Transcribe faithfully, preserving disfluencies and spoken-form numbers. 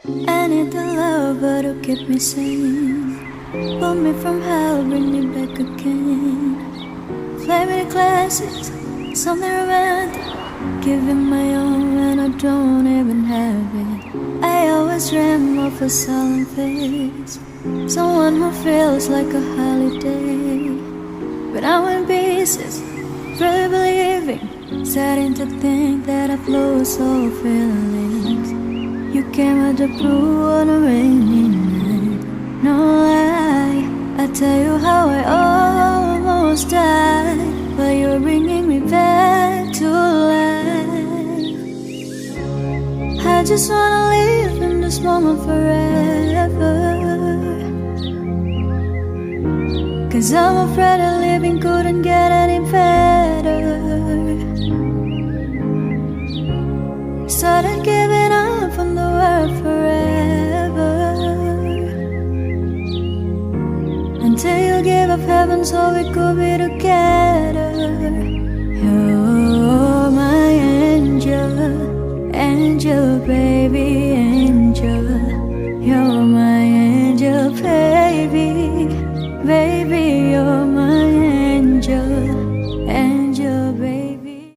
I need the love, but to keep me sane. Pull me from hell, bring me back again. Play me the classics, something romantic. Giving my all when I don't even have it. I always dream of a solemn face. Someone who feels like a holiday. But I'm in pieces, really believing. Starting to think that I've lost all feelings. You came out the blue on a rainy night. No lie, I tell you how I almost died. But you're bringing me back to life. I just wanna live in this moment forever. 'Cause I'm afraid that living couldn't get any better. Started giving up on the world forever. Until you gave up heaven so we could be together. You're my angel, angel, baby, angel. You're my angel, baby, baby, you're